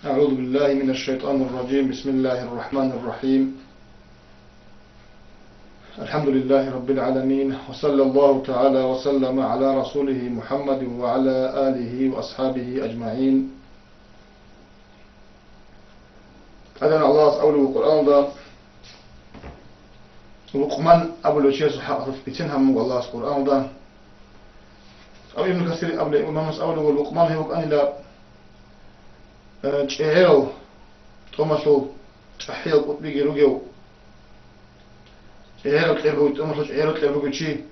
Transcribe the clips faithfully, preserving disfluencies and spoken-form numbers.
أعوذ بالله من الشيطان الرجيم. بسم الله الرحمن الرحيم. الحمد لله رب العالمين. وصلى الله تعالى وسلم على رسوله محمد وعلى آله وأصحابه أجمعين. ТӀадегӀан Аллагьас абулеб буго Къуръаналда, Лукъман абулев чиясул хӀакъалъулъ бицен гьабун буго Аллагьас Къуръаналда. Ибн Касир абулев имамас абулеб буго, Лукъман гьев вукӀанила, э, чӀегӀерал тӀомалъул чӀахӀиял кӀутӀбиги ругев, чӀегӀерал кьер бугев, тӀомалъул чӀегӀерал кьер бугев чи.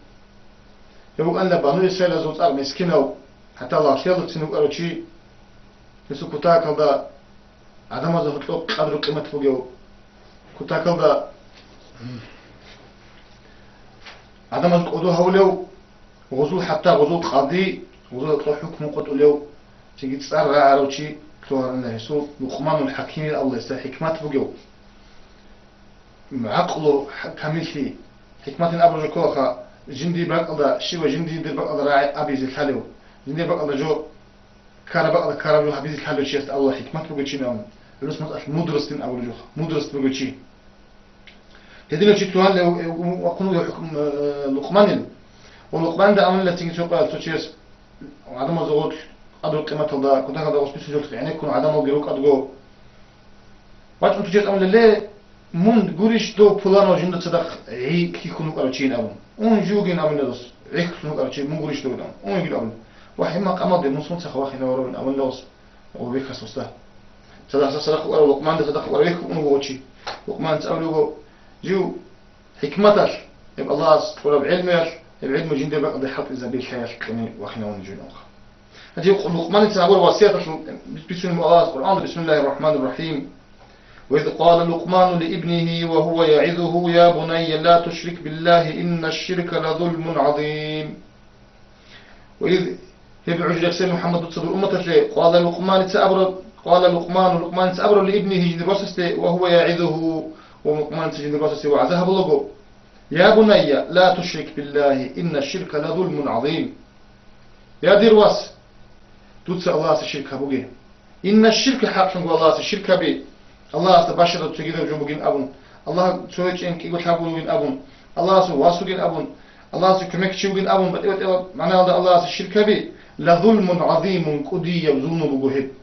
Гьев вукӀанила Бану Исраилазул цӀакъ мискинав, хӀатта лагълъиялдацин вукӀарав чи. Гьесул кутакалда гӀадамазда гьоркьоб къадру-къимат бугев, кутакалда гӀадамаз кӀодо гьавулев, гъозул, хӀатта гъозул къади, гъозул гьоркьоб хӀукму къотӀулев, цинги цӀар рагӀарав чи лъугьарана гьесул, Лукъманул ХӀакимил абула, гьесда хӀикмат бугев. ГӀакълу, камиллъи, хӀикматин абураб жо кколаха, жиндир бакӀалда щиб ва жиндир бакӀалда рагӀи абизе лъалев, жиндир бакӀалда жо ккараб бакӀалда ккараб жо гьабизе лъалев чиясда Аллагь хӀикмат бугев чи абун, гӀурус мацӀалъ мудростин абулеб жо, мудрост бугев чи. Гьединав чи лъугьанила вахъун вугев хӀукм-, э, Лукъманил. Ва Лукъманида аманила цинги цо къоялъ цо чияс гӀадамазда гъоркь къадру-къиматалда, кутакалда гъос бицун жо гӀенеккун гӀадамалги рукӀадго. ВачӀун цо чияс аманила, ле, мун гурищ дов пуланав жинда цадахъ гӀи ккихьун вукӀарав чийин абун. Ун жугин абунила дос, гӀихьлъун вукӀарав чи, мун гурищ дов абун. Ун йигин абун. Ва гьеб макъамалде мун сунцаха вахинаваравин абунила дос. Гъов вехьас гъосда. Цадахъ цадахъ вукӀарав Лукъманде цадахъ вукӀарав вехь ун вуго чи. Лукъманица абулеб буго, жив хӀикматалъ, гьеб Аллагьас кьураб гӀелмуялъ, гьеб гӀелму жиндир бакӀалде хӀалтӀизабиялъ кьене вахинавун жугьун. Гьанже Лукъманица гьабураб васияталъул бицунеб буго Аллагьас Къуръаналда, بسم الله الرحمن الرحيم. وإذ قال لقمان لابنه وهو يعظه يا بني لا تشرك بالله إن الشرك لظلم عظيم. Ва из, гьеб гӀужрехсей МухӀаммад, дуца дур умматалъе, къала Лукъманица абураб, къала Лукъману, Лукъманица абураб лиибнигьи, жиндир васасде, ва гьува ягӀизугьу, ва Лукъманица жиндир васасде вагӀза гьабулаго: «Я бунайя, ла тушрик биллагьи, инна ширка ла зулмун гӀазим». Я дир вас, дуца Аллагьасе ширк гьабуге. Инна ширка, хӀакълъунго Аллагьасе ширк гьаби, Аллагьасда бащараб цогидаб жо бугин абун, Аллагь цо гьечӀин кӀиго лъабго вугин абун, Аллагьасул вас вугин абун, Аллагьасул кумекчи вугин абун, батӀи-батӀиял магӀнаялда Аллагьасе ширк гьаби, ла зулмун гӀазимун, кӀудияб зулму буго гьеб.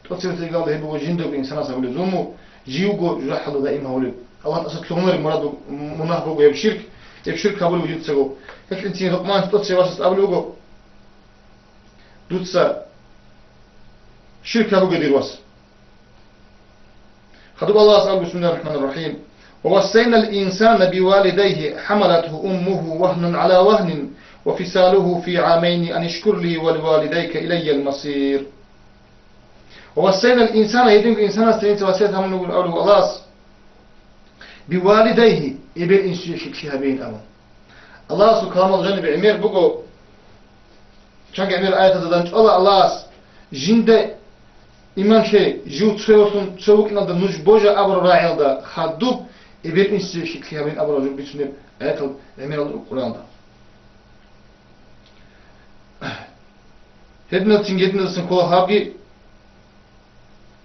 ТӀоцебесеб гьеб буго жиндаго инсанас гьабулеб зулму, живго жужахӀалда даим гьавулеб. Аллагь тӀаса лъугьунареб мурад буго, мунагь буго гьеб ширк, гьеб ширк гьабулев жинцаго. Гьелъинцин Лукъман тӀоцебе васас абулеб буго: «Дуца ширк гьабуге, дир вас». Хадуб Аллагьас абу, بسم الله الرحمن الرحيم. ووصينا الإنسان بوالديه حملته أمه وهنا على وهن وفصاله في عامين أن اشكر لي ولوالديك إلي المصير. ووصينا الإنسان, гьединго инсанасда инца васият гьабун буго абулеб Аллагьас. Бивалидайгьи, эбел-инсуе лъикӀлъи гьабейин абун. Аллагьасул каламалда жаниб гӀемер буго, чанги гӀемер аятазда данчӀвала Аллагьас, жинда иман лъе, жив цоявлъун цо вукӀиналда нуж божа абураб рагӀиялда хадуб, эбел-инсуе лъикӀлъи гьабейин абураб жо бицунеб аятал гӀемерал руго Къуръаналда. Гьединал цинги гьединалдасан ккола гьабги,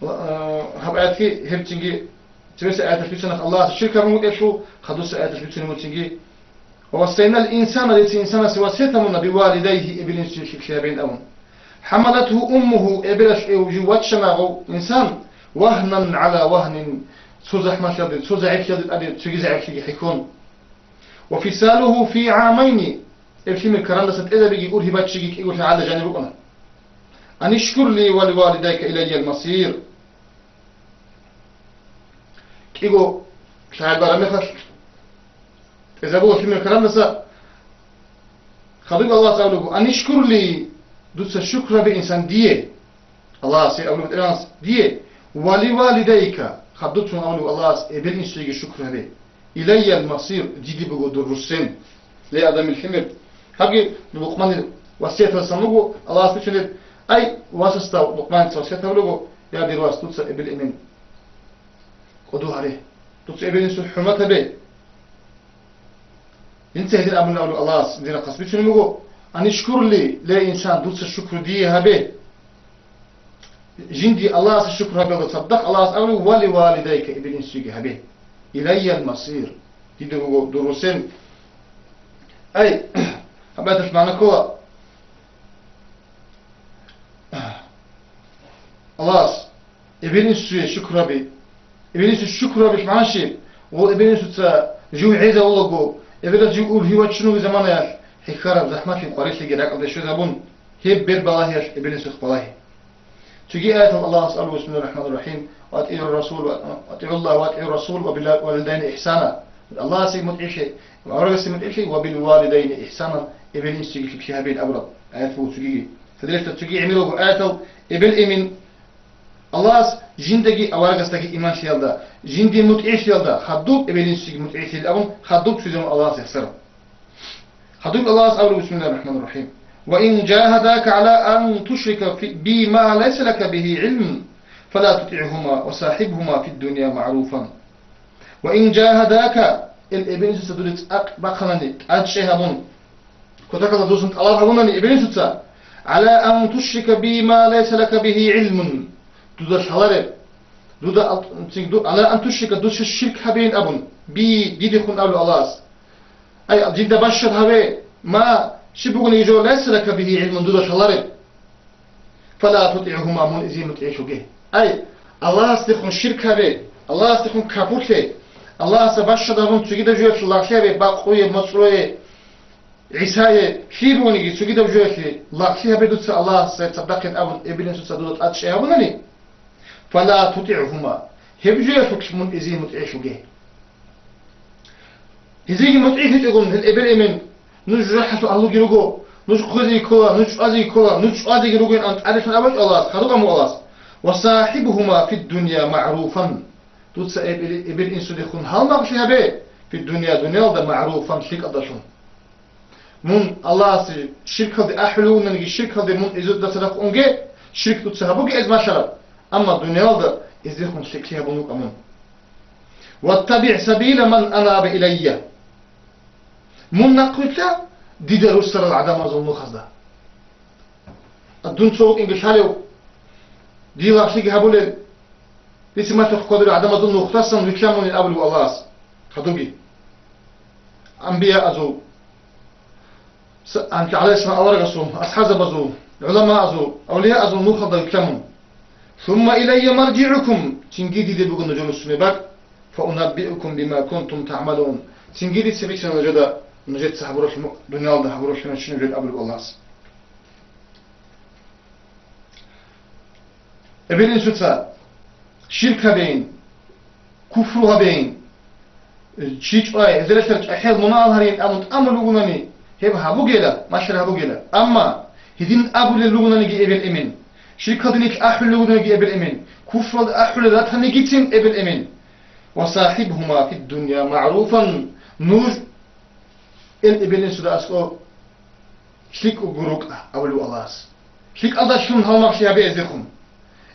Ва, а, гьаб аятги гьеб цинги цебесеб аяталъ бицана Аллагьасе ширк гьабун вукӀелъул, хадусеб аяталъ бицунеб буго цинги: «Ва вассайнал инсана», дица инсанасе васият гьабуна, «бивалидайгьи», эбел-инсуе лъикӀлъи гьабейин абун. «ХӀамалатгьу уммугьу», эбелалъ эв жив вачана гъов инсан, «вагьнан гӀала вагьнин», цо захӀмалъиялде, цо загӀиплъиялде тӀаде цоги загӀиплъиги хӀехьон. «Ва фисалугьу фи гӀамайни», эб лъимер карандаса тӀезабиги ургьиб баччиги кӀиго лъагӀалда жаниб букӀана. «Анишкур ли ва ливалидайка илайял масир». КӀиго лъагӀел бараб мехалъ тӀезабула лъимер карандаса, хадуб Аллагьас абулеб буго: «Анишкур ли», дуца шукр гьабе, инсан, дие. Аллагьасе абулеб БетӀергьанас дие, «ва ливалидайка», хадубцун абулеб Аллагьас, эбел-инсуеги шукр гьабе. «Илайял масир», диде буго дур руссен. Ле, адамил лъимер. Гьабги Лукъманил васияталдасан буго Аллагьас бицунеб, ай, васасда Лукъманица васият гьабулего: «Я, дир вас, дуца эбел-эмен кӀодо гьаре. Дуца эбел-инсул хӀурмат гьабе». Инца гьедин абуна Аллагьас, дир рахъас бицунеб буго: «Анишкур ли», ле, инсан, дуца шукру дие гьабе. Жинди Аллагьасе шукр гьабиялда цадахъ Аллагьас абулеб: «Ва ли валидайка», эбел-инсуеги гьабе. «Илайял масир», дида вуго дур росен. Ай, гьаб аяталъ магӀна ккола. Аллагьас эбел-инсуе шукр гьаби. Эбел-инсуе шукр гьабилъ магӀна щиб? Гъо, эбел-инсуца жив гӀезавулаго, эбелалъ жив ургьив вачун вугеб заманаялъ, хӀехьараб захӀмалъи къварилъиги ракӀалде щвезабун, гьеб бер балагьиялъ эбел-инсухъ балагьи. Цоги аятал Аллагьас абула: «Бисмиллагьир рахӀманир рахӀим. Ва атӀигӀур расул, ва атӀигӀуллагь ва атӀигӀур расул ва бил валидайни ихсана». Аллагьасе мутӀигӀлъи, аварагасе мутӀигӀлъи, «ва бил валидайни ихсана», эбел-инсуеги лъикӀлъи гьабейин абураб аят буго цогиги. Гьелдаса цоги гӀемерабго аятал эбел-эмен Аллагьас жиндаги аварагасдаги иман лъиялда, жинде мутӀигӀлъиялда, хадуб эбел-инсуеги мутӀигӀлъи абун, хадуб цоги Аллагьас яхсараб. Хадуб Аллагьас абула: «Бисмиллагьир рахӀманир рахӀим. Ва ин жагьадака гӀала ан тушрика фи, би ма лайса лака бигьи гӀилмун, фала тутигӀгьума ва сахӀибгьума фиддунья магӀруфан». Ва ин жагьадака, ил эбел-инсуца дуде цӀакъ бахъанани, тӀадчӀей гьабун, кутакалда досун тӀалаб гьабунани эбел-инсуца, гӀала ан тушрика би ма лайса лака бигьи гӀилмун, дуда лъалареб, дуда ал-, цин-, ду-, гӀала ан тушрика, дуца ширк гьабейин абун, би, дидехун абула Аллагьас. Ай, жинда бащад гьаве, ма, щиб бугониги жо, лайса лака бигьи гӀилмун, дуда лъалареб. Фала тутигӀгьума, мун эзие мутӀигӀлъуге. Ай, Аллагьасдехун ширк гьабе, Аллагьасдехун капурлъе, Аллагьасда бащад гьабун цогидаб жоялъул лагълъи гьабе, бакъуе, моцӀрое, ГӀисае, лъие бугониги цогидаб жоялъе лагълъи гьабе дуца Аллагьасда цадахъин абун эбел-инсуца дуда тӀадчӀей гьабунани, фала тутигӀгьума, гьеб жоялъулъ мун эзие мутӀигӀлъуге. Гьезиеги мутӀигӀлъичӀогун гьел эбел-эмен, нуж жужахӀалъул агьлуги руго, нуж хъвезеги ккола, нуж чӀвазеги ккола, нуж чӀвазеги ругоин ан тӀаделъун абачӀо Аллагьас, хадуб аму Аллагьас: «Ва сахӀибгьума фиддунья магӀруфан». Дуца эбел-, эбел-инсудехун гьалмагълъи гьабе, фиддунья, дуниялда, магӀруфан, лъикӀалдалъун. Мун Аллагьасе ширкалде ахӀулев вугониги, ширкалде мун эзуда цадахъ унге, ширк дуца гьабуге эз малъараб, амма дуниялда эздехун лъикӀлъи гьабун вукӀа мун. «ВаттабигӀ сабила ман анаба илайя». Мун нахъвилъа дида руссарал гӀадамазул нухазда. Дун цо вукӀинги лъалев, дие лагълъиги гьабулел, дица малъухъ кколел гӀадамазул нухдасан вилълъа мун абулев Аллагьас, хадубги. Анбияазул, с-, ан-, гӀалайгьиссалам аварагасул, асхӀазабазул, гӀуламаазул, авлияазул нухалда вилълъа мун. «Сумма илайя маржигӀукум», цинги диде буго нужер руссуне бакӀ, «фаунаббиукум бима кунтум тагӀмалун», цинги дица бицина нужеда, нужеца гьабуралъ, дуниялда гьабуралъ, нужеда абулев Аллагьас. Эбел-инсуца ширк гьабейин, куфру гьабейин, чи чӀвай, гьезда релълъарал чӀахӀиял мунагьал гьарейин абун тӀамулев вугони, гьеб гьабугила, малъараб гьабугила. Амма гьедин абулел ругонаниги эбел-эмен, ширкалде нилъ ахӀулел ругонаниги эбел-эмен, куфралде ахӀулел ратанигицин эбел-эмен: «Ва сахӀибгьума фиддунья магӀруфан», нуж ил эбел-инсуда аскӀов лъикӀго рукӀа, абулев Аллагьас. ЛъикӀалдалъун гьалмагълъи гьабе эздехун.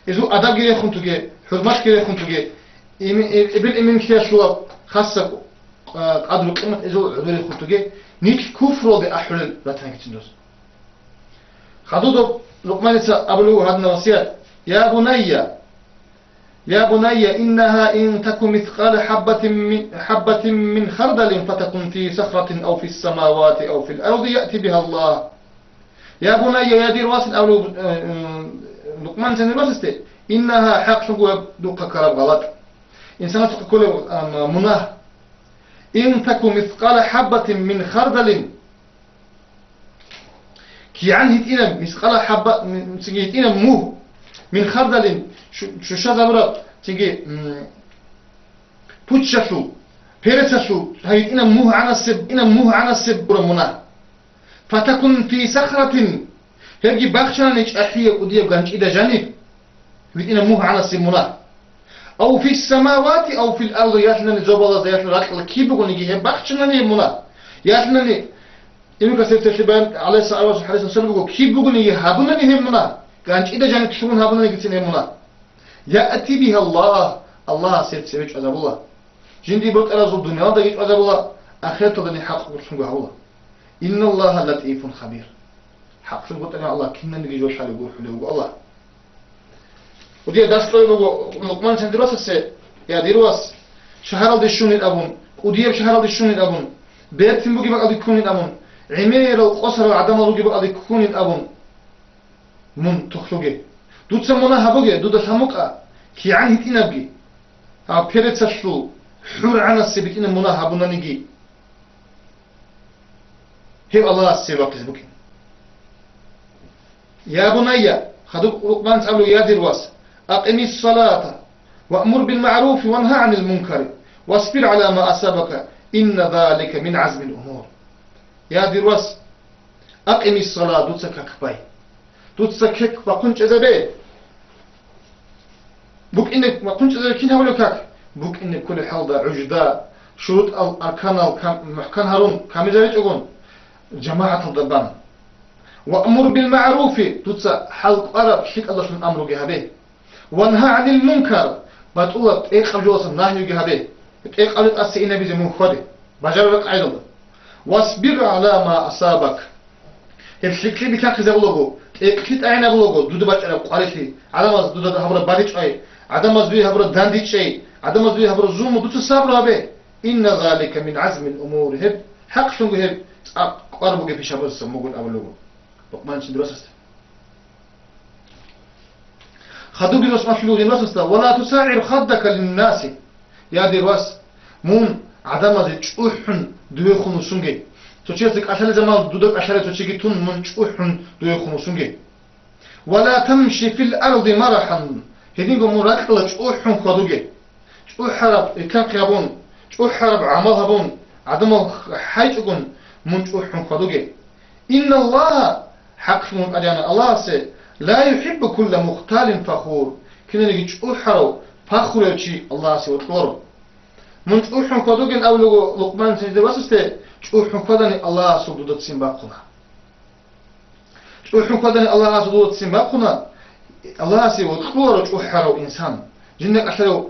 Эзул адабги рехун туге, хӀурматги рехун туге, эми-, э-, эбел-эменлъиялъула хасаб, а, къадру-къимат эзул гӀодорехун туге, нилъ куфралде ахӀулел ратанигицин дос. Хадуб Лукъманица абулев гьадинаб васият: «Я бунайя, я бунайя, иннагьа ин таку мискъала хӀаббатин мин, хӀаббатин мин хардалин фатакун фи сахратин ав фис самавати ав фил арди яъти бигьа Аллагь». «Я бунайя», я дир вас, абулев, э, э, Лукъманица дир васасде, «иннагьа», хӀакълъунго, духъа ккараб гъалатӀ, инсанасухъе кколеб, ам, мунагь, «ин таку мискъала хӀаббатин мин хардалин», кигӀан гьитӀинаб, мискъала хӀабба, м, цинги гьитӀинаб мугь, мин хардалин, шу-, щущазабураб, цинги, м, пуччалъул, перецалъул гьитӀинаб мугь гӀанасеб, гьитӀинаб мугь гӀанасеб бура мунагь. Фатакун фи сахратин, гьебги бахчанани чӀахӀияб кӀудияб ганчӀида жаниб, гьитӀинаб мугь гӀанасеб мунагь. Ав фис самавати, ав фил арди, ялъунани зобалазда, ялъун ракьалда киб бугониги гьеб бахчанани гьеб мунагь. Ялъунани, Ибн Касир тахӀрир баян гӀалайгьи ссалату вассалам хӀадисалъ буго, киб бугониги гьабунани гьеб мунагь, ганчӀида жаниб лъугьун гьабунанигицин гьеб мунагь. Яъти бигьа Аллагь, Аллагьас гьеб цеве чӀвазабула. Жиндир бутӀаразул дуниялдаги чӀвазабула, ахираталдани хӀакъ гурлъунго гьавула. Инналлагьа латӀифун хабир. ХӀакълъун бутӀарав Аллагь киналниги жо лъалев, гурхӀулев вуго Аллагь. Кудияб дарс кьолеб буго Лукъман цин дир васасе: «Я, дир вас, шагьаралде щунин», — абун, «кӀудияб шагьаралде щунин», — абун, «бертин бугеб бакӀалде ккунин», — абун, «гӀемерал къосарал гӀадамал ругеб бакӀалде ккунин», — абун, мун тухлъуге. Дуца мунагь гьабуге, дуда лъамукъа, кигӀан гьитӀинабги. А перецалъул хӀургӀанасе битӀина мунагь гьабунаниги, гьев Аллагьасе вахъизе букӀин. «Я бунайя», хадуб Лукъман цӀалу: «Я, дир вас, акъимис салата, ваъмур бил маъруфи вангьа гӀанил мункари, васбир гӀала ма асабака, инна залика мин гӀазмил умур». Я, дир вас, акъимис сала, дуца как бай. Дуца как бахъун чӀезабе. БукӀине бахъун чӀезабе кин гьабулеб как? БукӀине кколеб хӀалда, гӀужда, шурутӀал, арканал кам-, мухӀкан гьарун, камилзабичӀогун, жамагӀаталда бан. «Ваъмур бил маъруфи», дуца хӀал кӀвараб лъикӀалдалъун амруги гьабе. «Вангьа гӀанил мункар», батӀулаб тӀекъаб жоялдаса нагьиги гьабе. ТӀекъаб жо тӀаса инабизе мун хьваде, бажарараб къагӀидалда. «Васбир гӀала ма асабак». Гьеб лъикӀлъи бихьахъизабулаго, тӀекӀлъи тӀагӀинабулаго, дуда бачӀараб къварилъи, гӀадамаз дуда гьабураб баличӀай, гӀадамаз дуе гьабураб дандичӀей, гӀадамаз дуе гьабураб зулму, дуца сабру гьабе. «Инна залика мин гӀазмил умур», гьеб, хӀакълъунго гьеб цӀакъ кӀвар бугеб иш гьабураб мун вугин абулеб буго Лукъман цин дир васасда. Хадубги росмалъулев дир васасда: «Ва ла тусагӀир хаддака линнаси». Я, дир вас, мун гӀадамазе чӀухӀун дуе хун вуссунге. Цо чиясе кӀалъалел заман дуда кӀалъалев цо чиги тун, мун чӀухӀун дуе хун вуссунге. «Ва ла тамши фил арди марахан». Гьединго мун ракьалда чӀухӀун хьвадуге. ЧӀухӀараб риканхъи гьабун, чӀухӀараб гӀамал гьабун, гӀадамал хӀайчӀогун мун чӀухӀун хьвадуге. «Инналлагьа», хӀакълъун вукӀарана Аллагьасе, «ла юхӀиббу кулла мухталин фахур», кинаниги чӀухӀарав, пахрулев чи Аллагьасе вокьуларо. Мун чӀухӀун хьвадугин абулего Лукъман цин дир васасде, чӀухӀун хьвадани Аллагьасул дуда ццин бахъуна. ЧӀухӀун хьвадани Аллагьасул дуда ццин бахъуна, Аллагьасе вокьуларо чӀухӀарав инсан, жинда кӀалъарав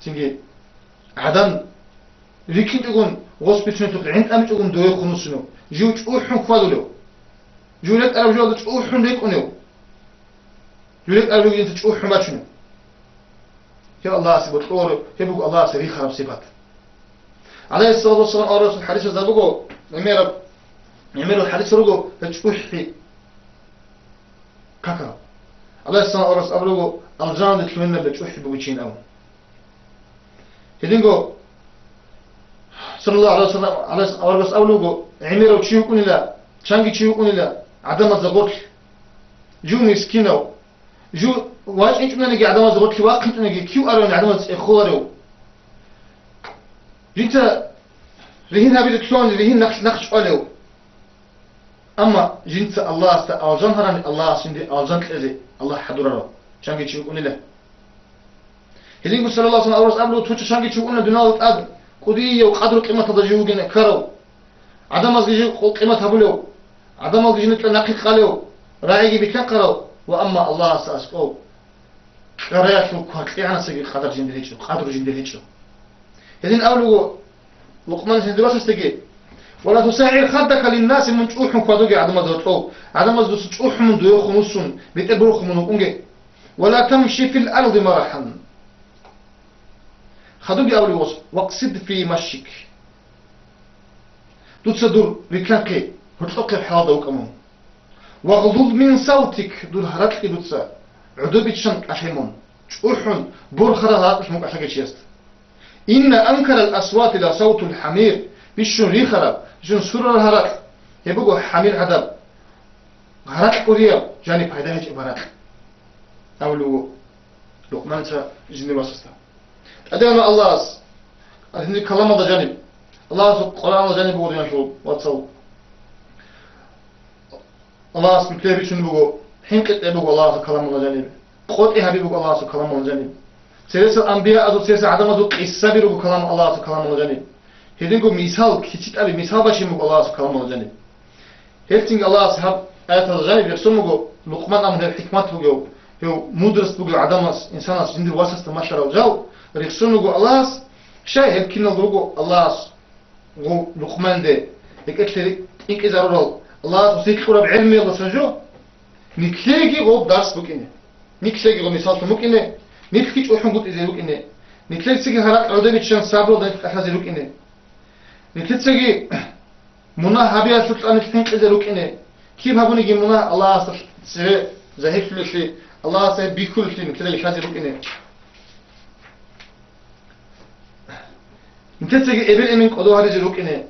цинги гӀадан рикӀкӀинчӀогун, гъос бицунелъухъ гӀинтӀамичӀогун дуе хун вуссунев, жив чӀухӀун хьвадулев, жив рекӀараб жоялда чӀухӀун рекӀунев, жив рекӀараб жо жинца чӀухӀун бачунев. Гьеб Аллагьасе бокьуларо, гьеб буго Аллагьасе рихараб сипат. ГӀалайгьиссалату вассалам аварагасул хӀадисазда буго, гӀемераб, гӀемерал хӀадис руго, гьеб чӀухӀи какараб. ГӀалайгьиссалам аварагас абулего, алжаналде лъугьинаб чӀухӀи бугин абун. Гьединго, саллаллагьу гӀалайгьи ва саллам, гӀалайгьи аварагас абулего, гӀемерав чи вукӀунила, чанги чи вукӀунила, гӀадамазда гъорлъ, жив мискинав, жив вачӀинчӀониги гӀадамазда гъорлъе вахъинчӀониги, кив аравани гӀадамаз цӀехоларев, жинца ригьин гьабизе лъугьани ригьин нахъ-, нахъчӀвалев. Амма жинца Аллагьасда алжан гьарани, Аллагьас жинде алжан кьезе Аллагь хӀадурарав чанги чи вукӀунила. Гьединго саллаллагьу гӀалайгьи ва саллам аварагас абулев, цо чанги чи вукӀуна дуниялалда тӀад, кӀудияв къадру-къиматалда жив вугин ккарав, гӀадамазги жив къо-, къимат гьабулев, гӀадамалги жинда нахъе кколев, рагӀиги биканхъарав ва амма Аллагьасда аскӀов кьараялъул кваркьигӀанасаги къадар жиндир гьечӀо, къадру жиндир гьечӀо. Гьедин абулего Лукъман цин дир васасдаги: «Ва ла тусагӀир хаддака линнаси», мун чӀухӀун хьвадуге гӀадамазда гьоркьов, гӀадамаз дуца чӀухӀун мун дуе хун вуссун, бетӀер борхун мун вукӀунге. «Ва ла тамши фил арди марахан». Хадубги абулев гъос: «Вакъсид фи машик». Дуца дур риканхъе, гьоркьохъеб хӀалалда вукӀа мун. «Вагъзуз мин савтик», дур гьаракьги дуца гӀодобиччан кӀалъе мун, чӀухӀун, борхарал гьаракь мун кӀалъаге чиясда. «Инна анкарал асвати ла савтул хӀамир», бищун рихараб, бищун сурараб гьаракь, гьеб буго хӀамир гӀадаб гьаракь, кӀудияб, жаниб пайда гьечӀеб гьаракь, абулев вуго Лукъманца жиндир васасда. ТӀадегӀанав Аллагьас, гьаниб каламалда жаниб, Аллагьасул Къуръаналда жаниб буго, диналъул вацал. Аллагьас нилъее бицунеб буго, хӀинкъи кьеб буго Аллагьасул каламалда жаниб, къотӀи гьабиб буго Аллагьасул каламалда жаниб. Цересел анбияазул, цересел гӀадамазул къиссаби руго калам, Аллагьасул каламалда жаниб. Гьединго мисал, кицитӀаби мисал бачинеб буго Аллагьасул каламалда жаниб. Гьелъинги Аллагьас гьаб аяталда жаниб рехсон буго, Лукъман абун гьев хӀикмат бугев, гьев мудрость бугев гӀадамас, инсанас, жиндир васасда малъарав жал, рехсон буго Аллагьас, щай гьеб кинал руго Аллагьас гъов Лукъманде, рекӀелъе тӀинкӀизарурал, Аллагьас гьесие кьураб гӀелмуялдасан жо, нилъееги гъоб дарс букӀине. Нилъеги гъо мисаллъун букӀине, нилъги чӀухӀун гутӀизе рукӀине, нилъецаги гьаракь гӀодобиччан сабралда нилъ кӀалъазе рукӀине. Нилъецаги мунагь гьабиялъулъ нилъ хӀинкъизе рукӀине. Киб гьабуниги мунагь Аллагьасда цеве загьирлъулелъи, Аллагьасда гьеб бихьулелъи нилъеда лъазе рукӀине. Нилъецаги эбел-эмен кӀодо гьаризе рукӀине.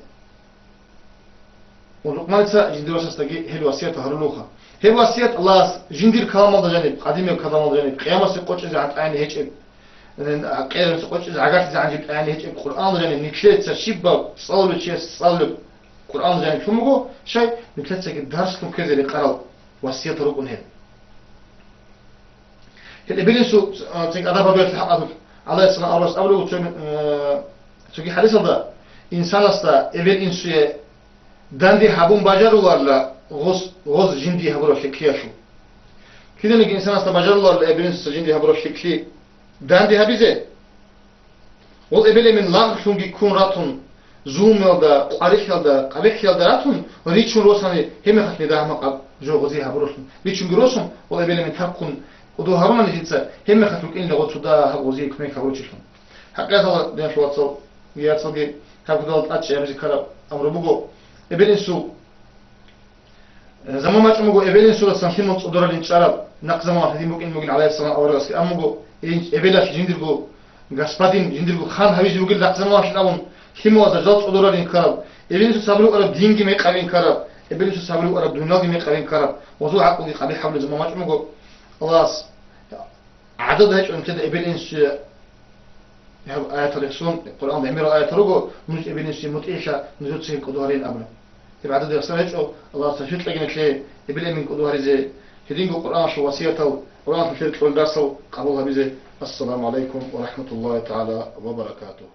Ва Лукъманица жиндир васасдаги гьел васият гьарулелха. Гьеб васият Аллагьас жиндир каламалда жаниб, къадимаб каламалда жаниб, къиямасеб къочӀизе гӀан тӀагӀине гьечӀеб, къиямасеб къочӀизе гӀагарлъизе гӀанжиб тӀагӀине гьечӀеб Къуръан жаниб, нилъеца щибаб цӀалулев чияс цӀалулеб Къуръан жаниб лъун буго, щай нилъецаги дарслъун ккезе рекъарал васият рукӀун гьеб. Гьел эбел-инсул, а, цинги адаб гьабиялъе хӀакъалъулъ, гӀалайгьиссалам аварагас абулеб буго, цо, э, цоги хӀадисалда, инсанасда эбел-инсуе данде гьабун бажаруларила гъос, гъоз жиндие гьабураб лъикӀлъиялъул. Киданиги инсанасда бажаруларила эбел-инсуца жиндие гьабураб лъикӀлъи данде гьабизе. Гъол эбел-эмен лагълъунги ккун ратун, зулмуялда, къварилъиялда, къабихӀлъиялда ратун, ричун росани, гьебмехалъ медагьаб макъаб жо гъозие гьабуралъун. Ричунги росун, гъол эбел-эмен тархъун кӀодо гьарунани дица, гьебмехалъ рукӀинила гъоцуда гьаб гъозие кумек гьабуручилъун. ХӀакъикъаталда, диналъул вацал, яцалги гьаб кодал тӀадчӀей гьабизе ккараб амру буго. Эбел-инсул Заман бачӀун буго эбел-инсудасан лъимал цӀодоралин чӀараб, нахъ заман гьадин букӀин бугин, гӀалайгьиссалам аварагасги абун буго, ин-, эбелалъ жиндирго господин, жиндирго хан гьавизе бугел нахъ заман абун, лъималазда жал цӀодоралин ккараб, эбел-инсуца гьабулеб араб динги мекъабин ккараб, эбел-инсуца гьабулеб араб дуниялги мекъабин ккараб, гъозул гӀакълуги къабихӀ гьабулел заман бачӀун буго. Аллагьас гӀадада гьечӀо нилъеда эбел-инсуе гьаб аятал рехсон, Къуръаналда гӀемерал аятал руго, нуж эбел-инсуе мутӀигӀлъа, нужецаги кӀодо гьарейин абураб. Гьеб гӀадада рехсон гьечӀо, Аллагьас тавфикъ кьегин нилъее эбел-эмен кӀодо гьаризе, гьединго Къуръаналъул васиятал, Къуръаналъул нилъер кьолел дарсал къабул гьабизе. Ассаламу гӀалайкум ва рахӀматуллагьи тагӀала ва баракатугь.